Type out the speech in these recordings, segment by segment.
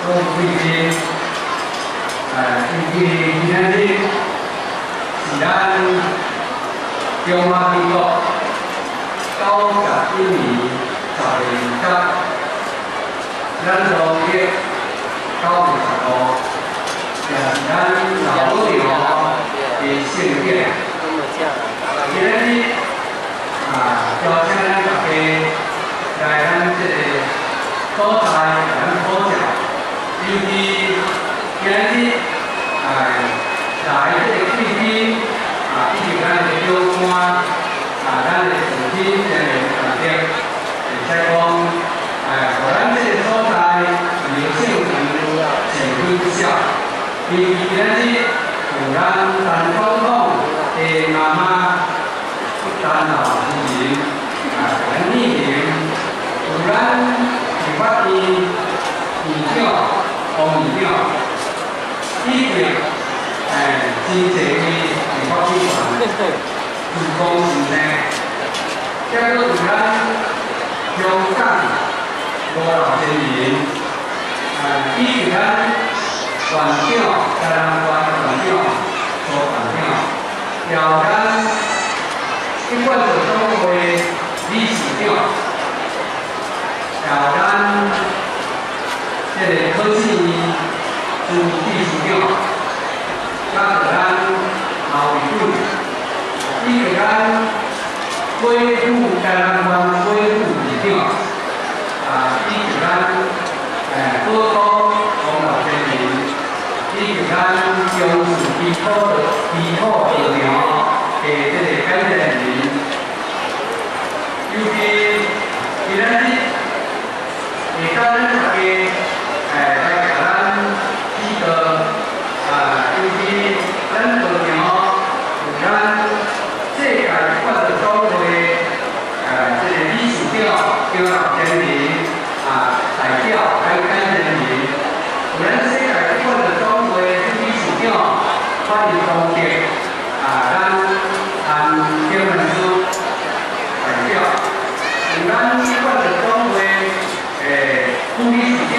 各位貴賓，尤其今仔日是咱中華民國91年10月2日，咱農曆9月15，也是咱老母娘的聖典。今仔日啊，邀請咱大家來咱這个所在，咱普照，尤其今仔日來這个貴賓啊，以及咱的長官啊，咱的長親前面團隊，會使講，予咱這个所在劉聖堂善非不小。尤其今仔日有咱陳總統的媽媽陳老夫人啊，咱聶玲，有咱立法院院長王院長，以及真濟位立法委員、主公先生，再閣有咱香港吳老先人，以及咱縣長、台南縣縣長、蘇縣長，也有咱一貫道總會理事長，也有咱這个科技朱秘書長，佮咱毛偉貴，以及咱郭副台南縣郭副市長，以及咱寶都王老先人，以及咱中視基礎道場的這个感謝人，尤其今仔日會當咱大家來共咱指導，尤其咱道場有咱世界一貫道總會這个理事長張老先人代表來感謝人，有咱世界一貫道總會理事長范功德咱陳天文書代表，有咱一貫道總會副理事長，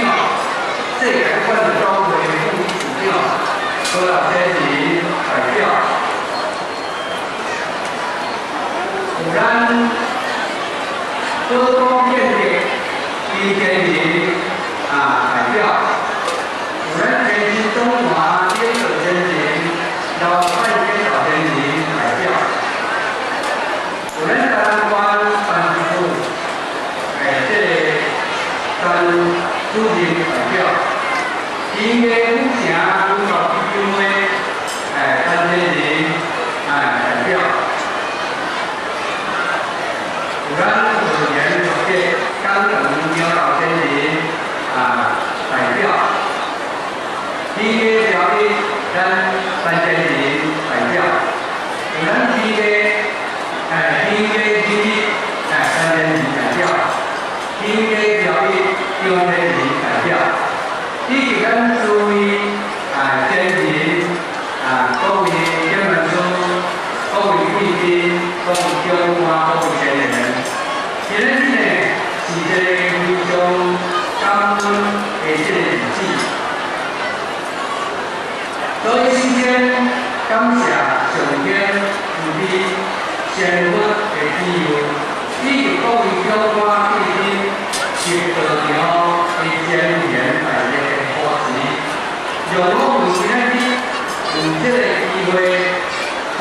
世界一貫道總會副理事長郭老先生代表，有咱高高建德林建仁代表，有咱天津中華領導先生劉范建老先生代表，有咱台南縣辦事處這个陳主任代表，興藝府城文教基金會陳先生代表，有咱和源學者江長苗老先生代表，興藝條例咱陳先生代表，有咱興藝基金陳先生代表，興藝條例張先生代表，以及咱諸位先人各位點文書、各位貴賓、各位長官、各位先人，今日呢是一个非常感恩的這个日子，所以首先感謝上天慈悲仙佛的庇佑，以及各位長官貴賓及道場的賢賢大力的護持，讓我們今仔日有這个機會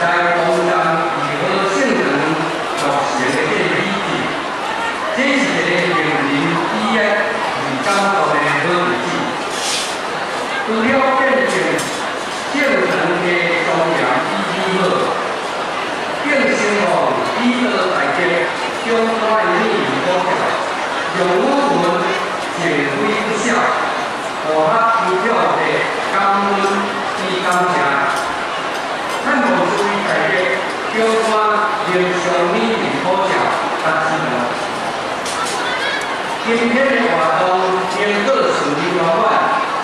來同讚義和聖堂落成的這个喜慶，這是一个令人喜悅而感動的好日子。除了見證聖堂的莊嚴與美好，更承望以道大德長官的莅臨普照，讓我們敬非不小，互合求表的感恩與感謝。盼望諸位大德長官能常莅臨普照甲指導。今天的活動能夠順利圓滿，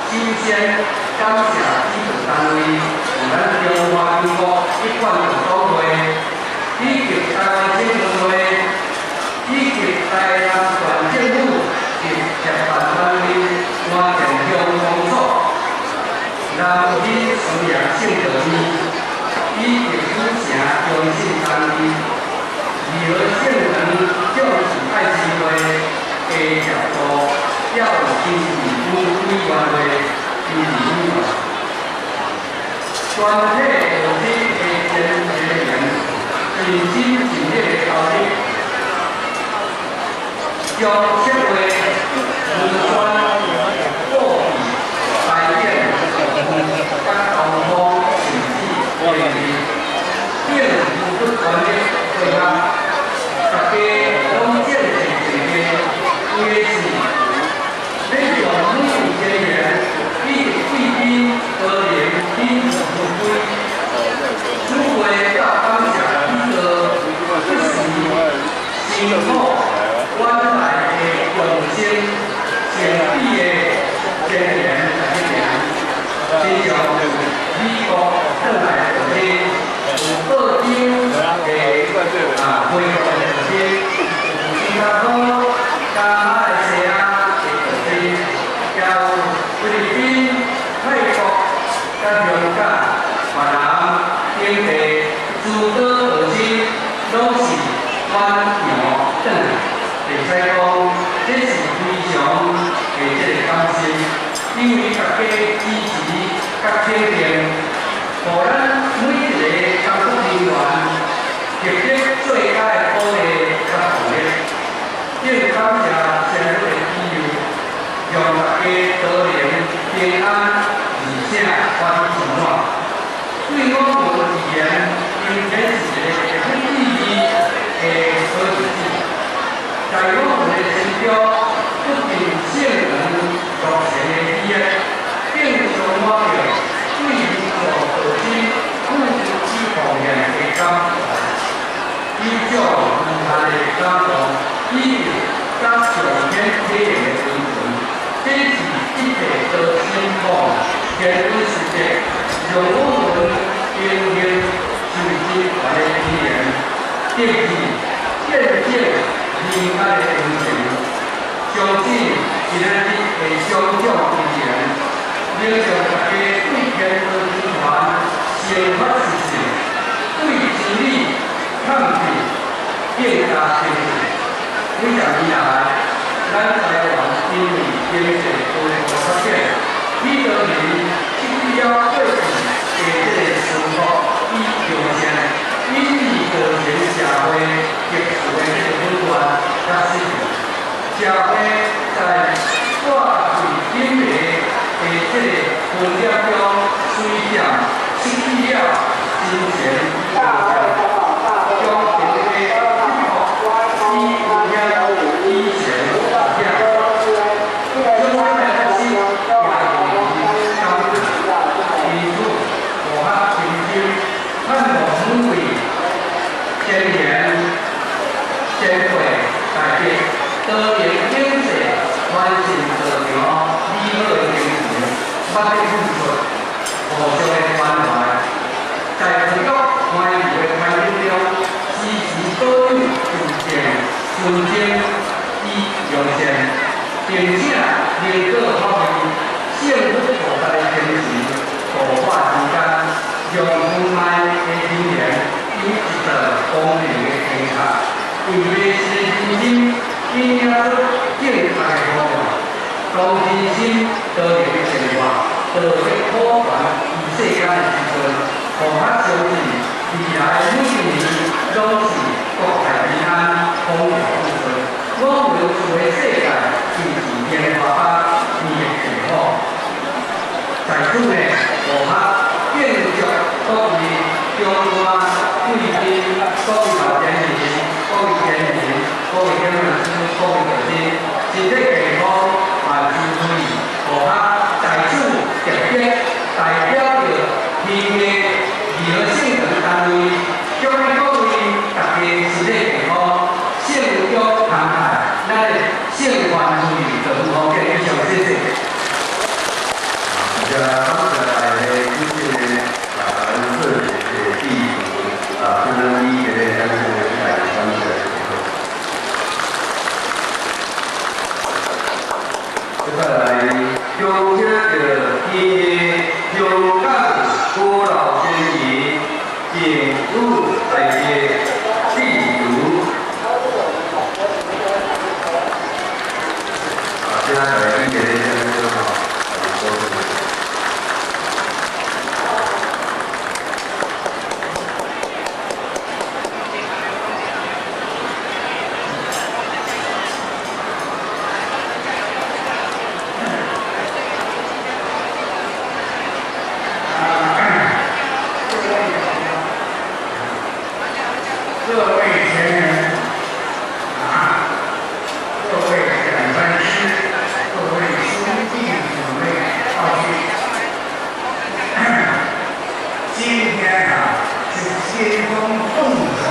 首先感謝指導單位，有咱中華民國一貫道總會，以及台灣青年會，以及台南縣政府及協辦單位，關鍵鄉公南闽思阳圣道院，以及府城中信单位，义和圣堂众志爱心会的协助，也有经济委员会支持委员。全体道士的先贤尽心尽力的投入，将策划、文宣、布置、排演、佮沟通，甚至会议，并付出全力配合，大家攏战战兢兢，为的是欲讓每位成員以及貴賓都能賓至如歸。此會要感謝許多不時辛苦遠來的眾生善比的成員來去行，親像美國轉來的道士，有澳洲的回國的道士，有新加坡、佮馬來西亞的道士，也有菲律賓、泰國、佮香港、越南等地諸多道士，攏是遠洋轉來。會使講，這是非常的這个感謝，因為大家支持佮肯定，予咱每一个工作人員獲得最佳的鼓勵佮動力。更感謝神的庇佑，讓大家都能平安而且歡喜充滿。對我們而言，今天是一個很有意義的好日子。在我們的心中，不僅聖堂落成的喜悅，更充滿著對民族道士付出與奉獻的感懷，以種無限的感動，以及佮上天體驗的溫存。這是一切道心望天恩實績，讓我們榮幸受真傳的語言，得以見證人間的恩情。相信今仔日的種種因緣，能讓大家對天道真傳生發信心，對真理抗拒更加相信。幾十年來，咱台灣因為經濟高速發展，許多人失去了過去的這个淳樸與良善，以致造成社會秩序的這个混亂佮失序。社會在掛對頂層的這个分裂中，隨漸失去了金錢與將平的逼迫以危險以前險，種種的模式也令人感嘆。因此，我較深深盼望每位先賢前輩大家都能秉承傳承道場美好的精神，捌得付出，互相的關懷，在培育歡愉的環境中，時時保有純正、純真與良善，並且能夠發揮聖佛菩薩的精神，度化人間，讓無礙的人緣有一道光明的燈塔，為迷失的人心引領出正確的方向，當人心都能善化，道德普傳於世間的時陣，予較相信未來每一年攏是國泰民安、風調雨順。我們住的世界就是蓮花班變的幸福。在此呢，我較敬祝各位長官、貴賓、各位老先人、各位先人、各位講師、各位道士，身體健康，萬事如意。我較在此特別代表著天下義和聖堂單位，祝各位大家身體健康，聖腳康泰，咱的聖環如意，就好嘅，以上謝謝。感謝大家主持的咱特別的致辭，請咱以這个掌聲來感謝。接下來，恭請著天下鄉政府來的致辭。啊，請大家以熱烈掌聲吼，來鼓勵。各位前人啊，各位講班師，各位兄弟姊妹，道親。今天啊是金風送爽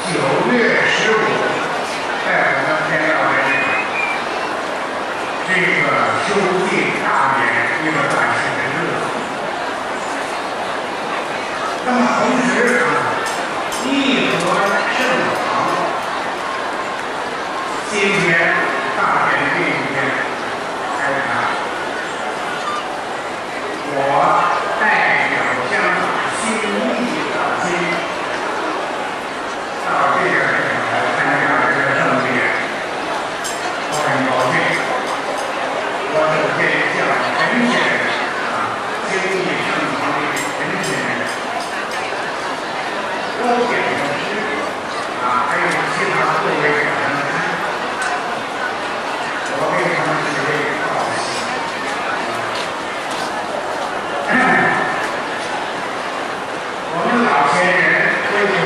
，9月15，在我們天道來講，這個修建大典一個大喜的日子。那麼同時啊，義和聖堂今天大典這一天開壇，我代表香港新義道親到這個地方來參加這個盛典，我很高興。我首先向陳先生啊，興義聖堂的陳先生、周講師啊，還有其他各位講師，我給他們幾位報喜。我們老前人歸宗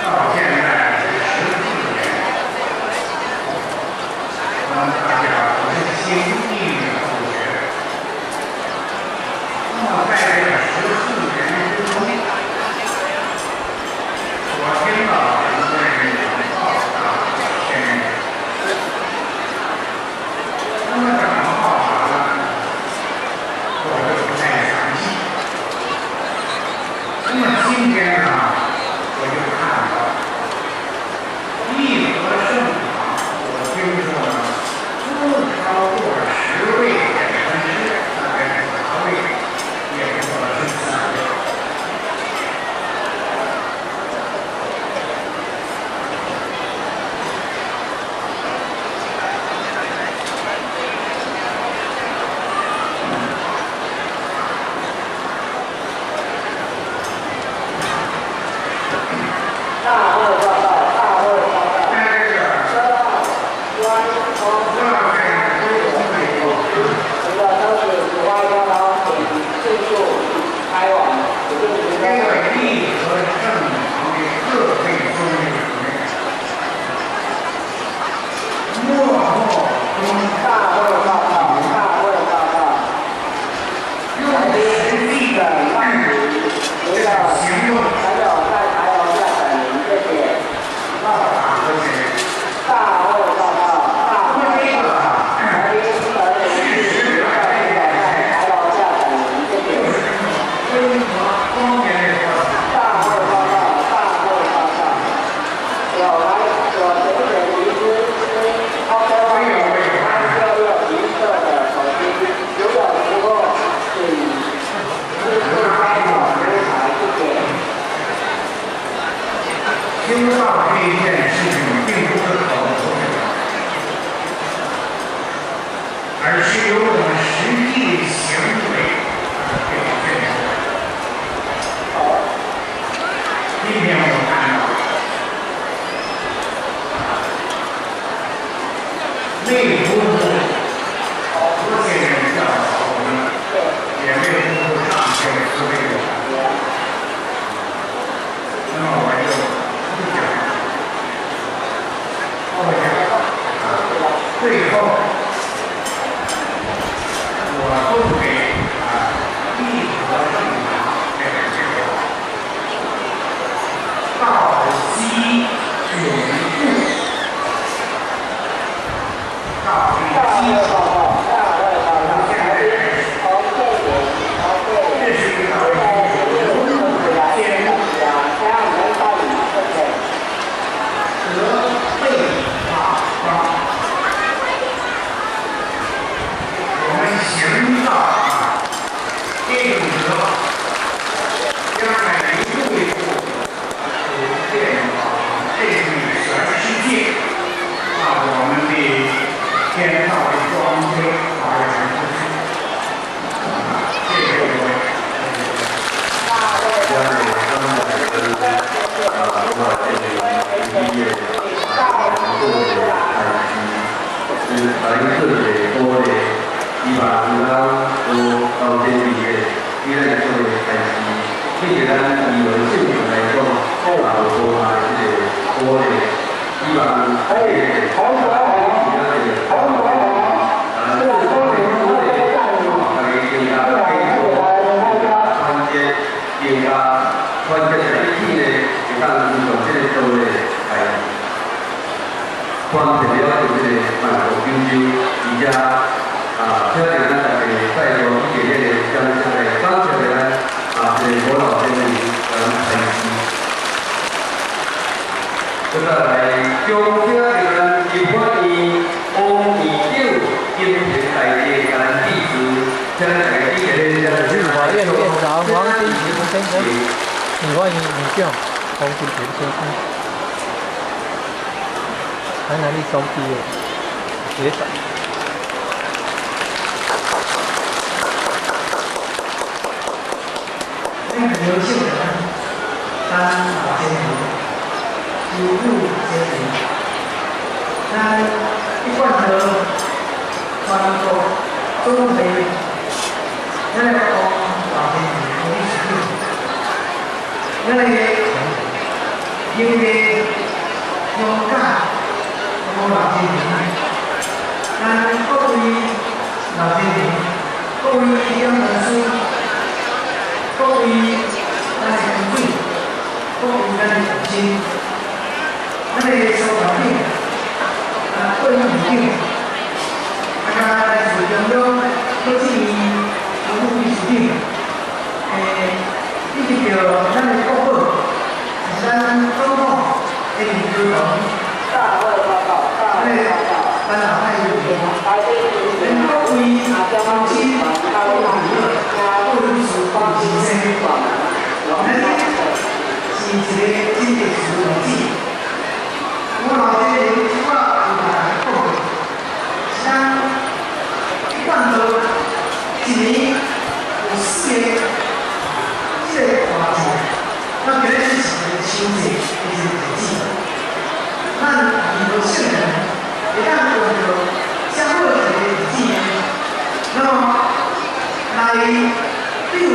到現在是14年，我們大家都是興義的後學。那麼在這14年之中，我聽到很多人講報答前人，那麼怎麼報答呢？我就不太詳細。那麼今天呢，我就看到義和聖堂，我聽說呢，不超過10位講班師，大概是8位，也不知道是幾位。大會報告，大會報告。在這個車號關不要在歸宗以後，我們的車子主外交通，請迅速開往指定停這個車場。義和聖堂的各位兄弟姊妹，默默中大會報告，大會報告。用實際的的慢這個行，行動朋友在牌樓下等您，謝謝。報答這些人。大會報告，大那麼會這個報告。來賓等您，的朋友在牌樓下等您，謝謝。就是中國方面的說法。大會報告，大會報告。有來有前前遺失 OK 366銀色的手機，如有拾獲，請迅速拍照留台，謝謝。修道這一件事情，並不是口頭的，而是由我們實際的行為表現出來。今天我看到，內糊塗，好多些人教導我們，也沒糊塗上學思維的。那麼我就不講了，不講了。啊，最後，的裝備發揚出去。謝謝各位。今日感謝我這個醫的做一個開始，是來做一個鼓勵，希望有咱有老前輩的，伊來做個開始，對咱醫療聖堂來講，也有多大的這個鼓勵，希望這個團結，更加團結在一起呢，會當推動這個道理來完成了這個萬國九州，而且請著咱大家再度以熱烈的掌聲來感謝咱這個吳老先生來開始。接下來，恭請著咱立法院王院長金平大帝共咱致辭，請咱大家以熱烈的掌聲。立法院院長王金平先生，立法院院長王金平先生，台南一中畢業，學長。咱劉秀人，咱老先生，師傅先生，咱一貫的全國總會，咱來講老先生理事長，咱來因為勇敢，我老先生，咱各位老先生，各位講師。各位咱的團隊，各位咱的同心，咱的所團長，各位院長，加來自中央各級副理事長，以及著咱的國寶，是咱總統的林高堂，咱的咱老太委員，咱各位同心，各位各位女士、各位先生，咱是一個真特殊的日子。我老這個我有大家講，是咱一貫道一年有四個這個大節，那今日是一個秋節的一個日子。咱義和聖人會當用著這好一個日子，那麼來對有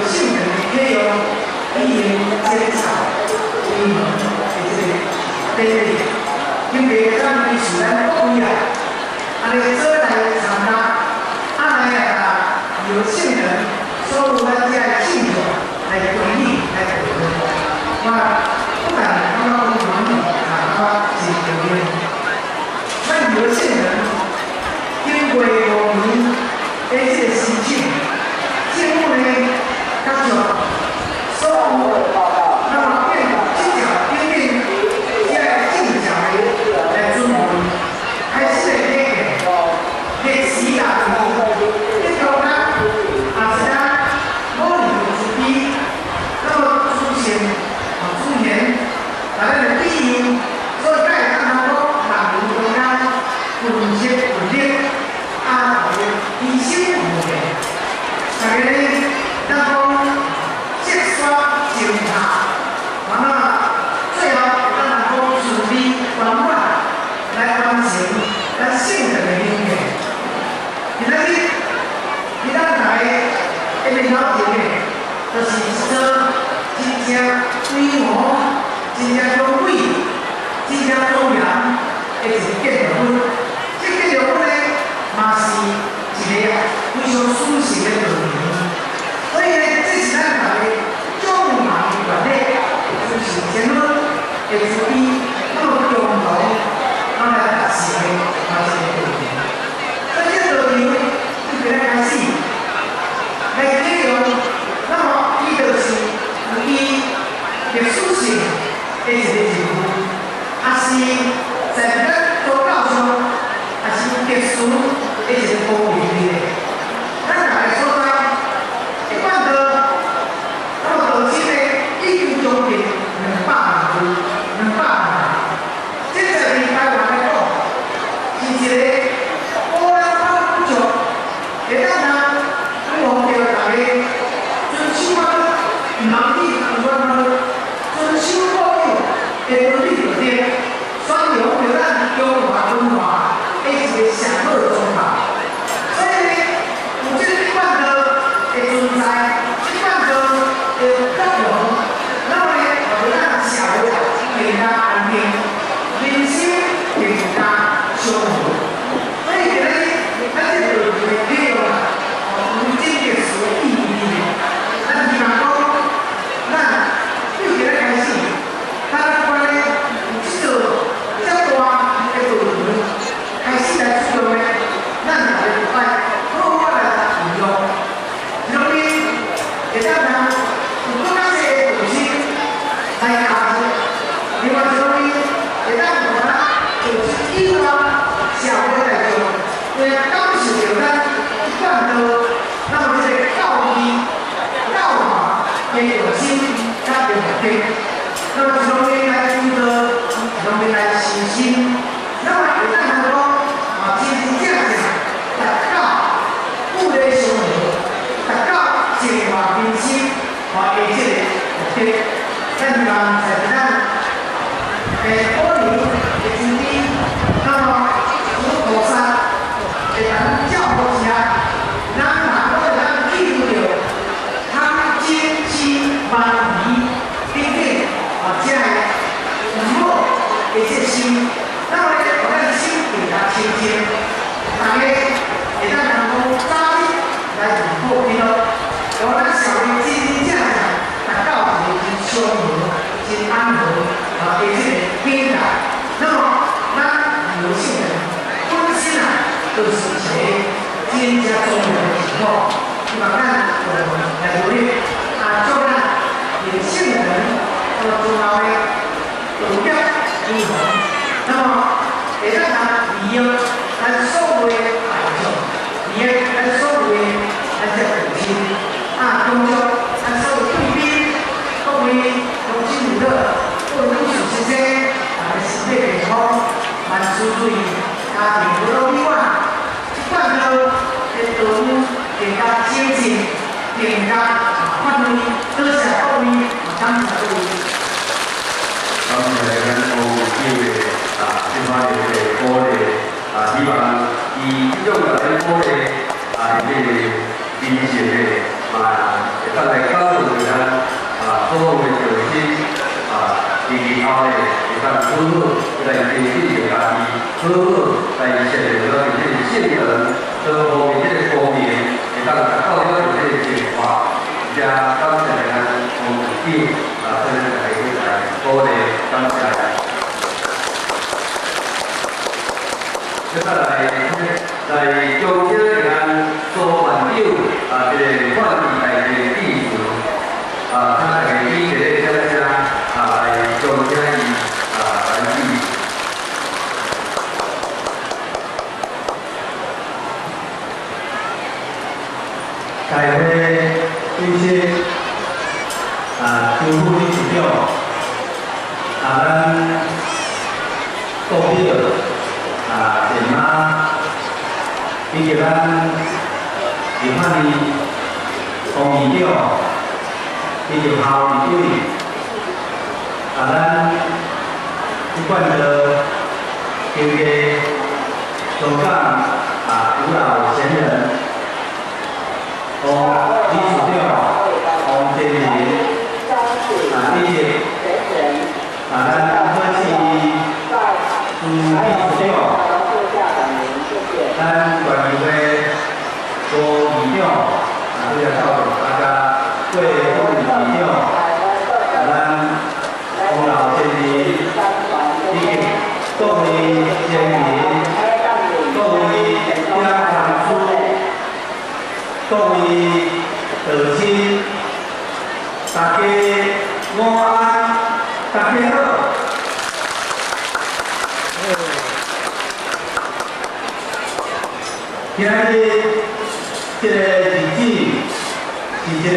聖人的啟用，以用剪彩為門的這個典禮，因為咱是咱各位啊，按呢做來參加，來啊，由聖人所有咱遮的信眾來歸依來討論，我不但感覺講滿意，也感覺真高興。咱由聖人經過5年的這個申請，政府呢，甲將所有那麼變這條頂頂這個正常的來準備，開始來改變歷史啦，得到咱也是咱某一個慈悲，那麼祖先啊祖先，來咱的庇佑，所以才會當講人倫中間群策群力，犧牲奉獻，大家呢，咱講積沙成塔，完了最後咱來講順利圓滿來完成咱聖人的願願。今仔日，伫咱大家的面頭前的，就是一座真正規模、真正雄偉、真正莊嚴的一個建築物。這建築物呢，嘛是一個非常殊勝的道場。所以呢，這是咱大家眾人願力，就是前方的慈悲，那麼共同咱來達成的嘛一個道場。所以這個道場從今日開始來啟用，那麼伊就是有伊歷史性的一個任務，也是在咱宗教上，也是特殊的一個光榮的。咱大家所在，一般道，那麼道親呢，已經將近200萬字，200道，那麼這個教義、教化的用心較目的，那麼一方面來修道，一方面來修心，那麼會當講啊，真真正正達到富麗祥和，達到淨化民心，和的這個目的。咱希望在咱的保留的慈悲，那麼佛菩薩的咱教導下，咱若會當記住著貪嗔痴慢疑等等啊，這个毋好的這心，那麼咧，予咱心更加清淨，大家會當能夠早日來入好基督，予咱社會真真正正達到一個真祥和、真安和啊的這個境界。那麼，咱有聖人本身啊，就是一個真正重要的情況。希望咱共同來努力，啊，祝咱靈聖人那麼重要的道業如何？那麼會當通利用咱所有的大眾，利用咱所有的咱這父親，啊，工作咱所有貴賓，各位鄉親父老，各位女士先生，大家身體健康，萬事如意，家庭和樂美滿。這款道的道路更加精進，更加發揮。多謝各位，感謝各位。感謝咱黃會長的啊，這擺的這個鼓勵啊，希望伊這種共咱鼓勵啊，這個精神的嘛，會當來感動著咱啊，所有的眾生啊，日後咧會當好好來提醒著家己，好好來善用咱這個聖德，多方面這個光明，會當達到了這個淨化。遮感謝咱黃會長啊，對咱大家來鼓勵，感謝。接下來來恭請咱蘇縣長啊，這個范志大的致辭啊，請大家以這個掌聲啊來恭請伊啊來致。大會主席啊，周副理事長啊，咱國表啊，前媽以及咱立法院黃議長以及校立委啊，咱一貫的經過香港啊，五老賢人。黃理事長黃建林啊，以及啊，咱贺市朱秘書長，咱縣議會郭議長啊，這個校長，大家郭副議長，啊，咱黃老先生以及各位先人，各位家長師。各位道親，大家午安，大家好。今日這個日子是一個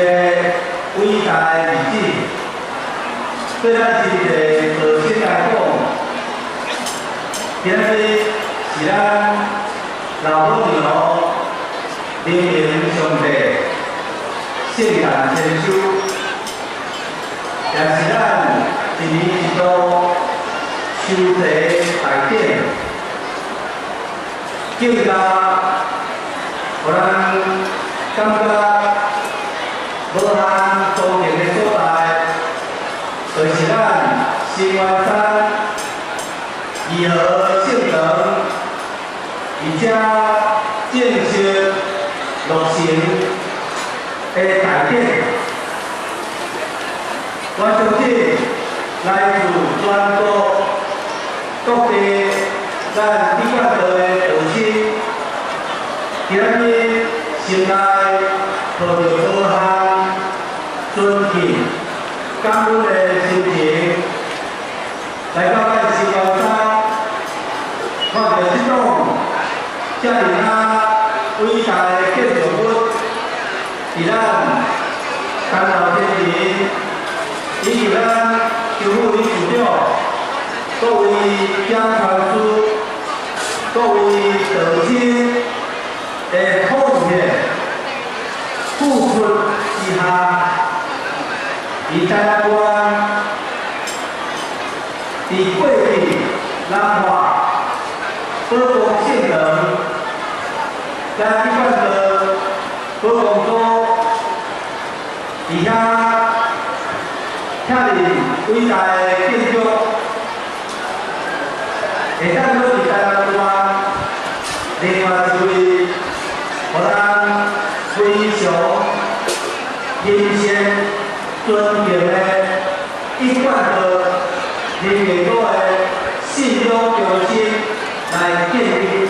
偉大的日子，對咱真濟道親來講，今日是咱老母娘靈明上帝聖誕千秋，也是咱一年一度修茶大典，更加予咱感覺無限莊嚴的所在，就是咱新元山義和聖堂，而且正式落成的大典。我相信來自全國各地咱一貫道的道親，今日心內抱著無限尊敬、感恩的心情，來到咱新元山，看著這棟遮爾啊偉大的建築物，點傳師、各位道親的奉獻付出之下，佇台南縣佇過去南華寶光聖堂，佮一貫道寶光所佇遐遐爾偉大的建築，會當閣佇台南縣另外一位，予咱非常親切尊敬的一貫道林義祖的信仰中心來建立，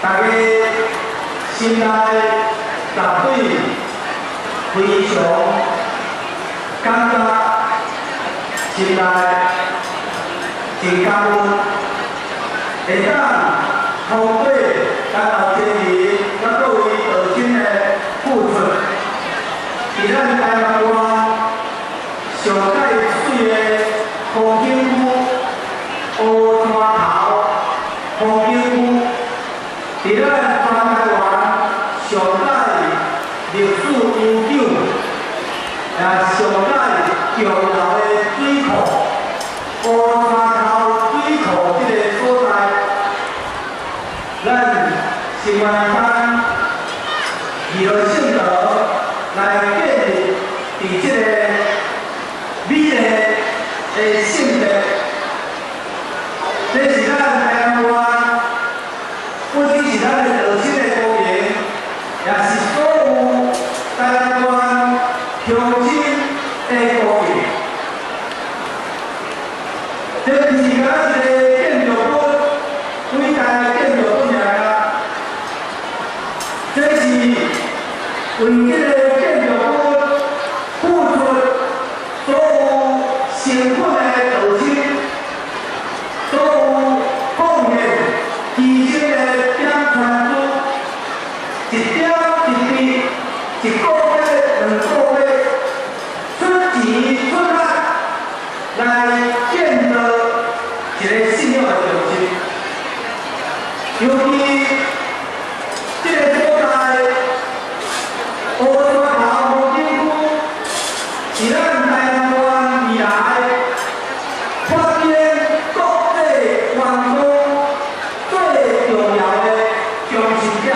大家心內絕對非常感覺，心內真感恩，會當通過咱老先人、佮各位道親的付出，佇咱台南縣上蓋媠的風景區烏山頭風景區，佇咱全台灣上蓋歷史悠久，也上蓋重要的水庫烏山頭水庫這个所在，咱新元山義和聖堂來建立佇這个美麗的聖地，這是咱台南縣，不僅是咱的道親的光榮，也是所有台南縣鄉親的光榮。這毋是干焦一個建築物，偉大的建築物爾啊！這是為這个建築物付出所有辛苦的道親，所有貢獻犧牲的點傳師，一點一滴，一個月、2個月，出錢出力來建造一個信仰的中心。尤其這个所在，烏山頭風景區，是咱台南縣未來發展國際觀光最重要的中心點。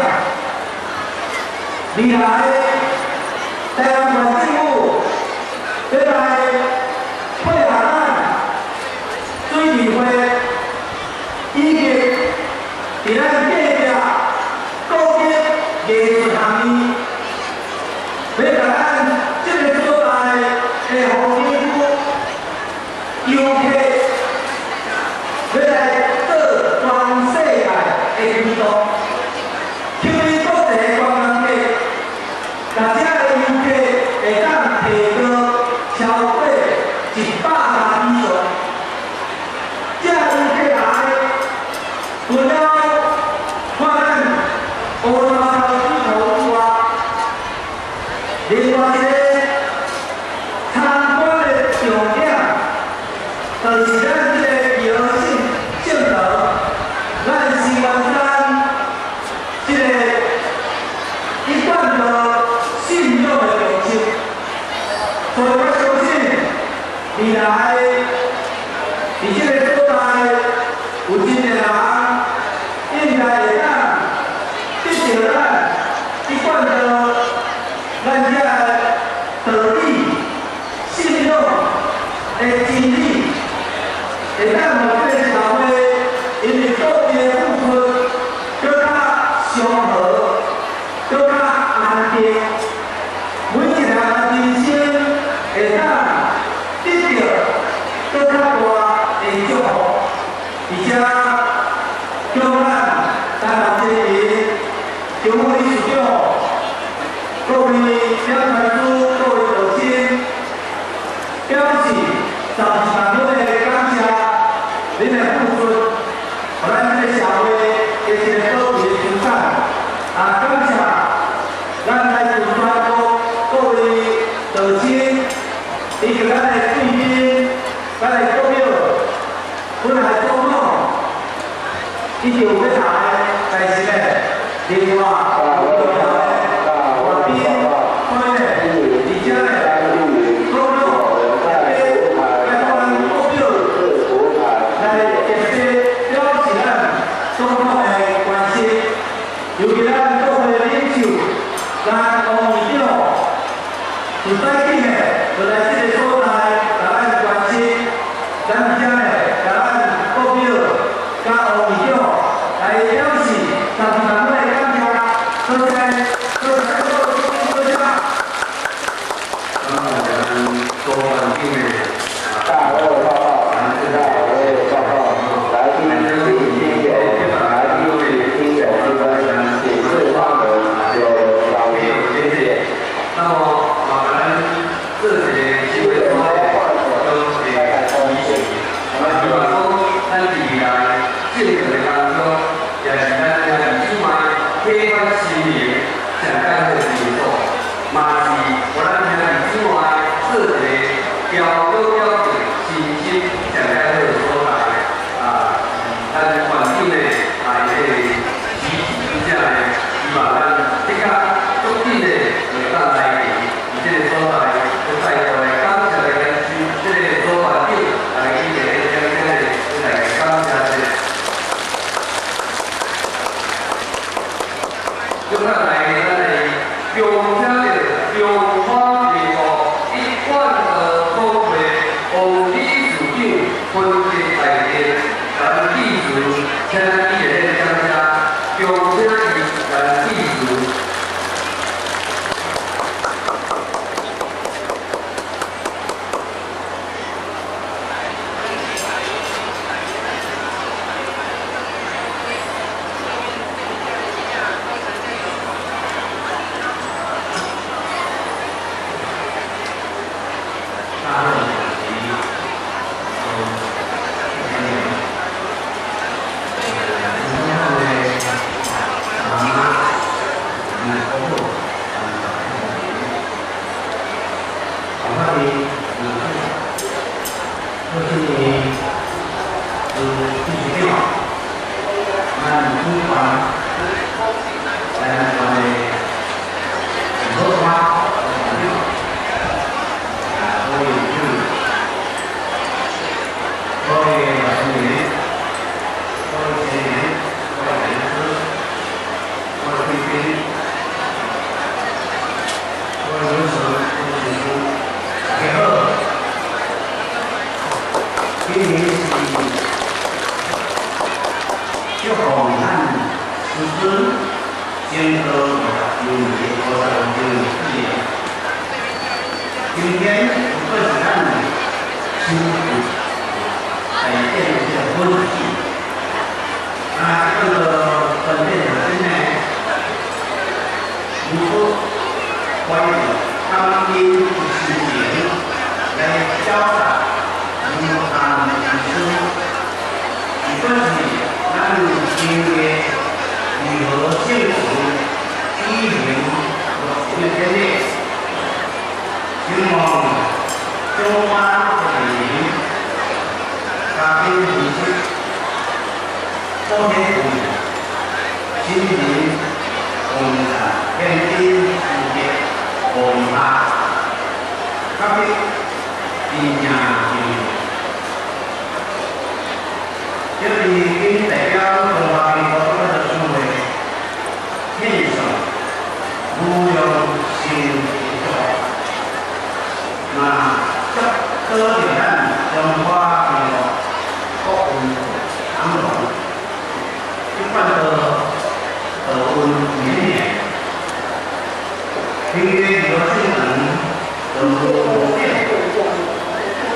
未來台南縣政府欲來配合咱水利會，以及佇咱隔壁國立藝術學院，欲共咱這个所在的風景區遊客，欲來做全世界的推動，吸引國際觀光客，共遮的遊客會當提高超過100萬以上。這遊客來，除了看咱烏山頭水庫以外，另外一个參觀的重點，就是咱這个義和聖堂，咱新元山這个一貫的信仰的中心。所以我相信，未來佇這个所在有真濟人應該會當得著咱一貫的咱遮的道理、信仰的真理，會當予這个社會因為各自的付出，閣較祥和，閣較安定。每一個人的人生會當得著閣較大的祝福。而且，叫咱台南市民、政府理事長、各位點傳師、各位道親，表示12萬多的感謝，恁的付出，予咱這个社會的一个寶貴的資產。啊，感謝咱來自全國各位道親，以及咱的貴賓、咱的國友，本另外，外宾，各位，而且咧，所有来宾，来咱国表来特别表示咱双方的关心，尤其咱国会领袖，咱王院长，自早起呢，就来這个所在，共咱關心，咱而且呢，共咱國表佮王院長來表示十二萬的感謝，多謝，多謝，多謝。咱多環境的大會報告，大會報告，來賓請聽友，來賓請聽友之分，請示發言，有小明，謝謝。那麼啊，咱這一個新會所的都是支持，啊，希望講咱未來正確的工作，也是咱兄弟姊妹啟發心靈、上佳好的地所，嘛是予咱兄弟姊妹做一個標準標準、真心上佳好的所在。啊，咱環境的啊，這個支持之下呢，希望咱即刻足緊的會當來佇這個所在，閣再度來感謝來咱這個所環境，來以前的這個來感謝者。接下來，咱來恭請著中華民國一貫道總會王理事長分別代表，咱致辭，請咱熱烈掌聲，恭請伊來致辭。大會主席，總統的媽媽，婆婆，我的我是秘書長，咱主辦，咱我的老闆，啊，我的主，各位老师，各位学员，各位老师，各位贵宾，各位老师，各位学生，大家好。今年是祝福咱師尊經過50周年、55周年紀念。今天不是咱修復大殿這個本體，啊，這個本殿本身呢，如果關於感恩心情來表達無限之思，不管是咱今日如何幸福舉行落成的典禮，希望長班的人家庭儀式，保險會、新人共產天津世界文化，特別真正重要。這是謹代表中華民國國的商會獻上無量壽的祝福，嘛祝祝著咱中華民國國運昌隆，一貫的德運綿綿，平月羅聖人德無變，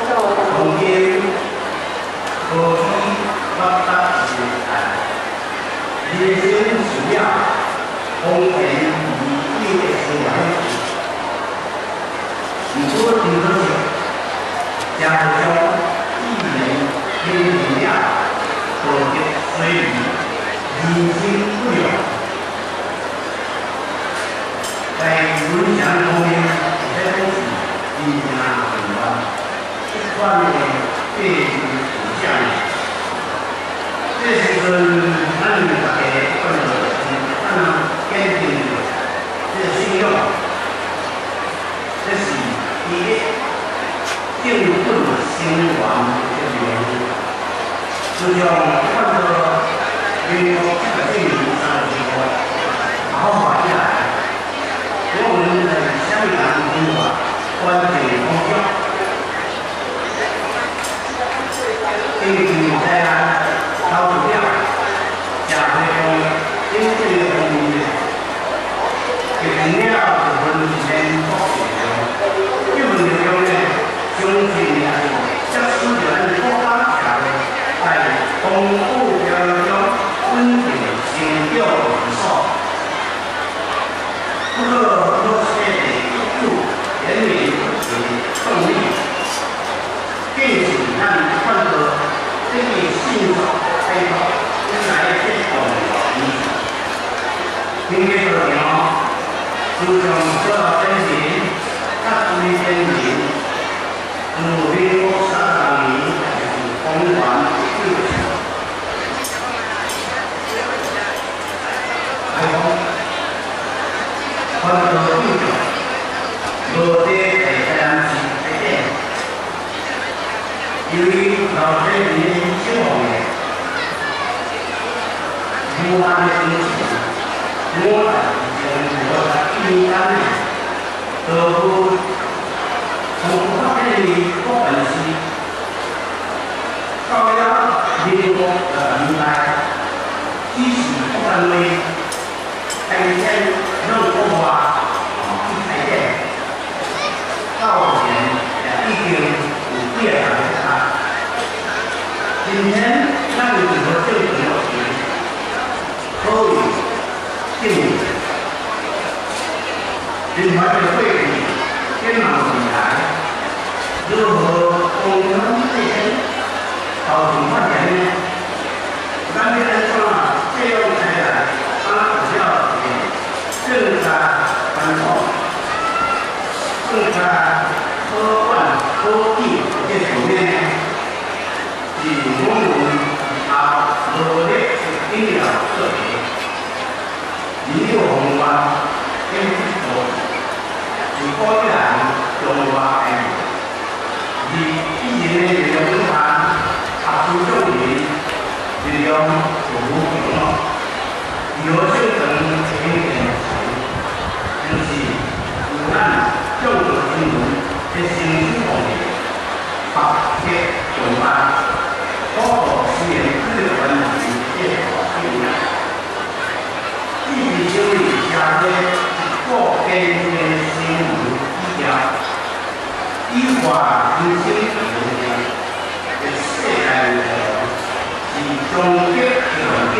從今科技發達時代，人生需要豐田已久的生活。毋過真可惜，社會上語言天理了，道德衰微，人心不良，在文章方面，會使講是真正混亂，這款的百姓思想。這時陣，咱大家看到是按怎自從看到民國7年35方法以來，我們係啥物人規劃關鍵工作，經濟災難投資了社會上經濟方面的，決定了部分是民國力量，這份力量呢，相信也是接觸著咱國家社會在風雨飄搖中穩定成長的基礎。不過，若說的一股連綿不絕的動力，更是咱看到這個迅速開拓來的重要因素。經過道場，自從小老先人、甲崔先人，自民國30年就是公元19開放，看到對象，落地在台南市開展。由於老先人希望的無限的精神，我在從51年間呢，都從發展的國本市，到了民國的年代，只是國單位開展讓國外去開展，到目前也已經有幾個人參。今天咱有一個政權落成，可以證明，人民的過去，展望未來，如何共同提升，造成發展呢？咱要按怎這樣起來，啊，主要是政策傳統，政策可管可記這方面呢，是我們以後努力的重要課題。民有宏觀經濟做，是古以來中華的，而以前的力量看，合資眾人力量就無窮咯。有聖堂興建時，就是有咱眾多新聞的新主方面，百節重辦，普渡雖然這個問題這個影響。只是因為社會一個堅定的新聞基調，以化人生的世界的是終極的環境，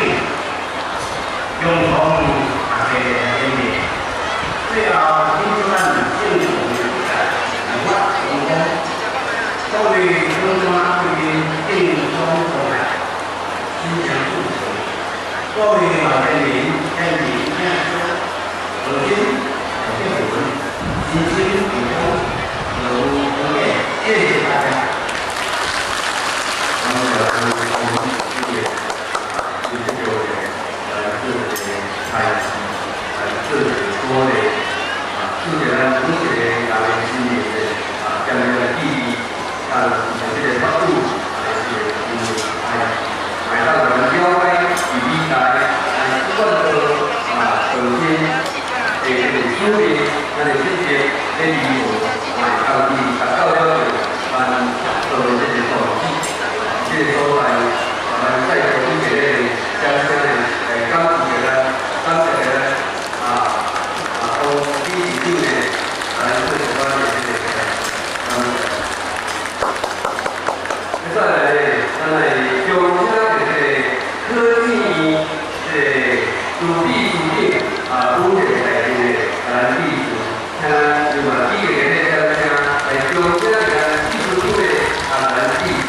共同大家的面，最後慶祝咱政府的立法成功，各位中央對定中出來，真正祝福各位老年人、年人、聽如今結婚，人生平安，有福建，謝謝大家。感謝我們這個這個來做一個開始，來做一個鼓勵，啊，做一個咱每一個家庭生命的啊，將這個意義，啊，這個法度，來是因為來來到咱了解伫未來，來不管做啊，本身的這個使命，咱的職責咧如何，來家己達到了就咱做這個宗旨。這個所在，咱再多一個掌聲呢，來感謝咱，感謝咱啊啊，當理事長呢，來做相關的這個感謝。再來呢，咱來恭請這個科技院這個助理處長啊，武漢大學的咱理事，請另外幾個的掌聲來恭請咱秘書處的啊，咱理事。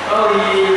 各位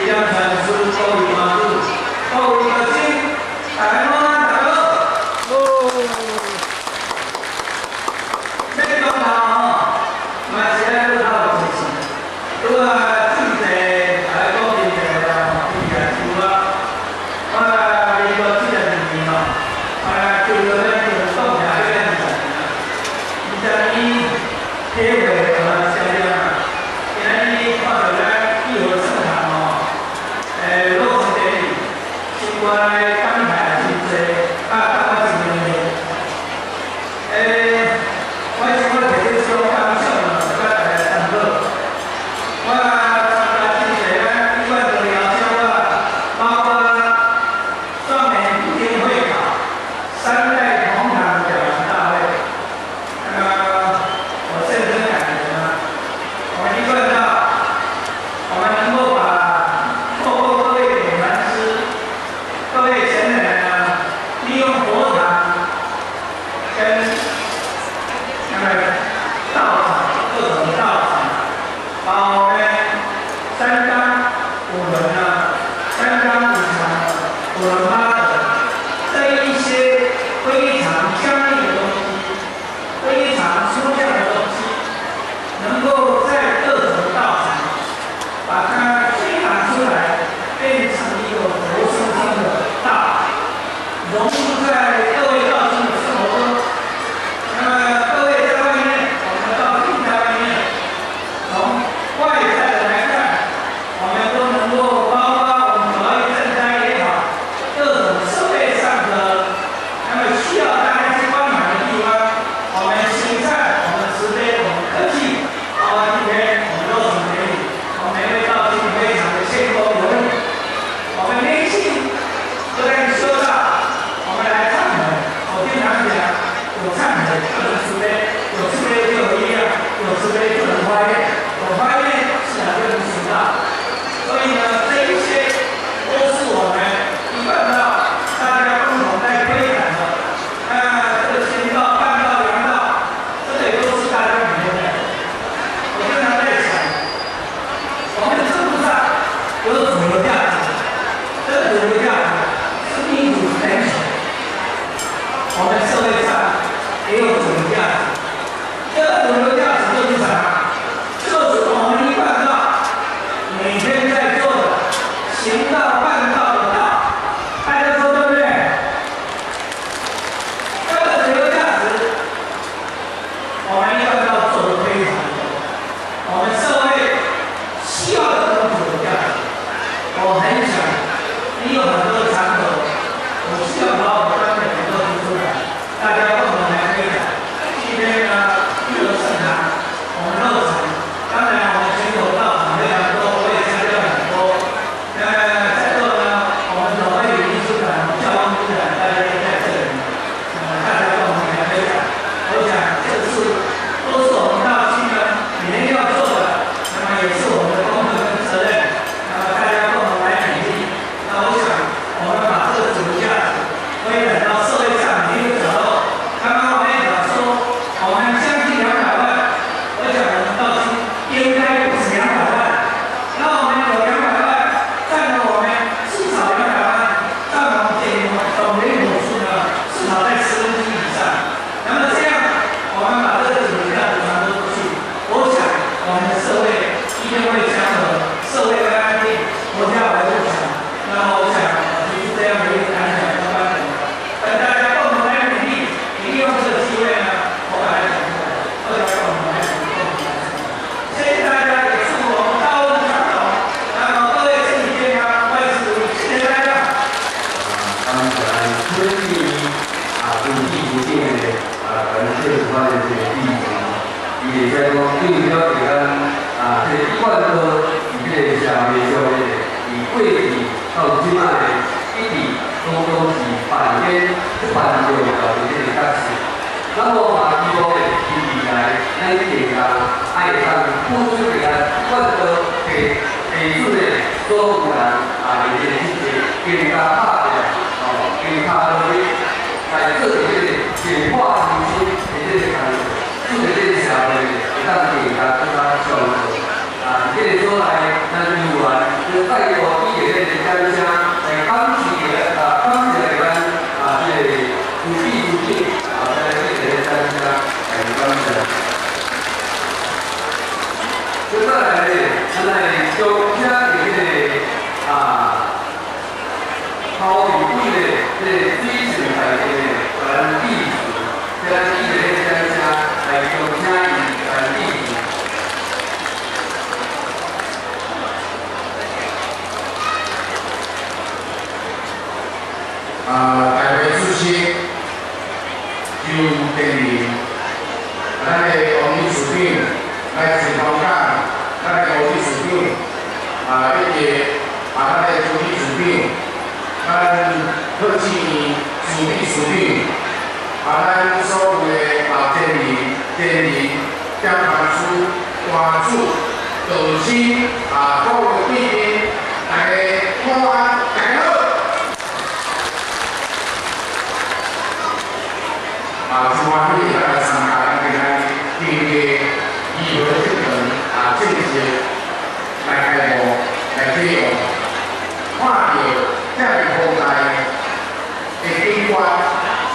會當付出咱阮道地地主的所有人啊，伫這個這個更加拍拼，哦，更加努力來做這個淨化人心的這個工作，做這個社會會當更加更加上好。啊，這個所在，咱有緣，就再度以這個掌聲來感謝啊，感謝咱啊，這個主秘書長啊，來這個掌聲來感謝。接下來咧，咱來將請這個啊，頭一位的這個水神大帝的咱致辭，咱以這個掌聲來將請伊來致辭。啊，大會主席周建林，咱的王理事長來自香港，咱的吴理事長，啊，以及啊，咱的朱理事長，咱賀志朱理事長，啊，咱所有的啊前人、前人、蒋法師、關主、道親啊，各位貴賓，大家午安，大家好。啊，真歡喜大家參加咱今仔日天地義和聖堂啊，正式來開幕來啟用。看到這麼宏大的景觀，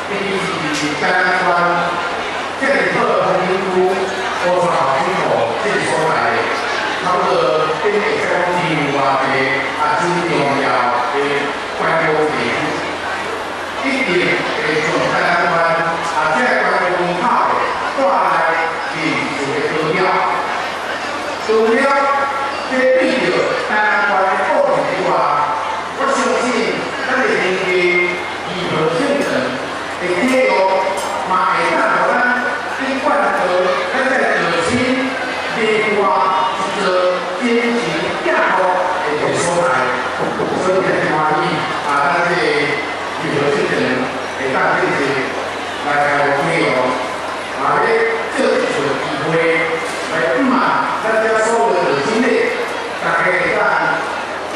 尤其是展覽館，這個好的風景區，烏山後景湖這個所在，差不多等於說講天有偌濟啊，真重要的觀光地區，一定會從展覽館啊，這個觀光門口帶來民族的高標，除了這對著展覽館的布置以外，我相信咱的天地義和聖堂的啟用，嘛會當予咱去灌到咱這個道親禮外一座精神寄託的一個所在，所以真歡喜啊！咱這個義和聖堂會當正式來開幕啟用，嘛欲借這次機會來向望咱遮所有的道親咧，大家會當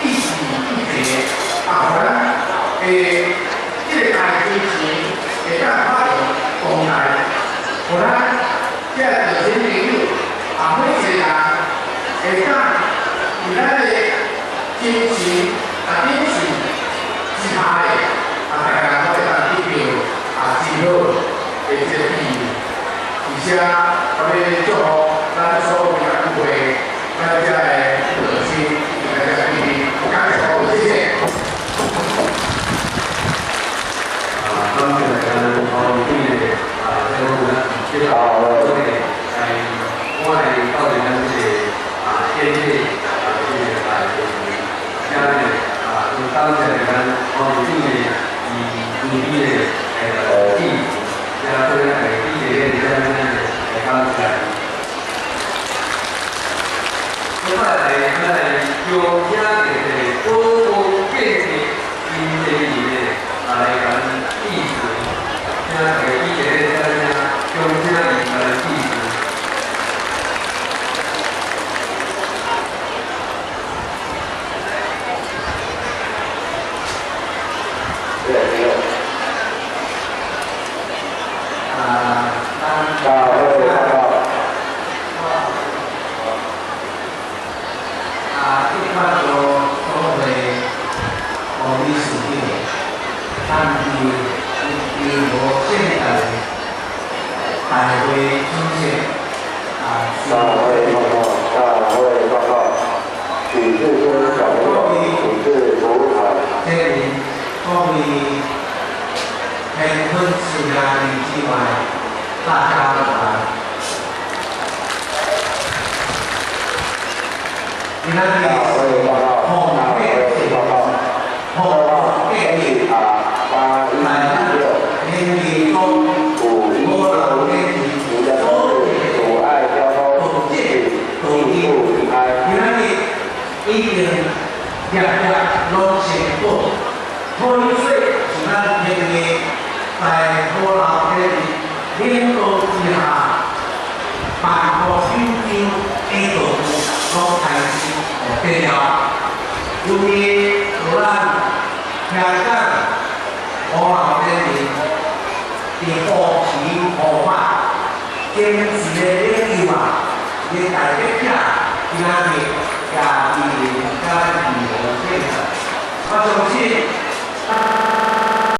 一起一齊啊，予咱的這個大精神會當發揚光大，予咱這道親朋友啊，每一個人會當佇咱的精神啊頂受之下咧，啊，大家攏會當得到啊真好的這個庇佑。而且我欲祝福咱所有的聚會，咱遮的道親大家貴賓，感謝各位，謝謝。啊，感謝咱黃理的啊，這個咱這個這個來，我來到底咱這個啊，典禮啊，這個啊，今日啊，就感謝咱黃理的伊主持的致辭，也對咱來以這個咱來感謝。接下來，咱來邀請這個保護建設金建議的啊來共致辭，請大家以這個掌聲，恭請伊來致辭。啊，大會報告。啊，一般都所謂王理事長，參與義和聖堂大會主席啊，大會報告，大會報告。許志堅小朋友，請至服務台。這裡各位天坤慈愛之外，大家午安。今仔日大會報告，紅大會報告。紅 H R 八一六天地公五一六，您的车子阻礙交通，請尽速離開。今仔日已經業業攏成果，可以說是咱天地在虎老天領導之下，萬國有章。條，尤其有咱聽講，黃老先生佇護持護法，堅持的領袖啊，伊代表者今仔日也佇咱二號線。我相信。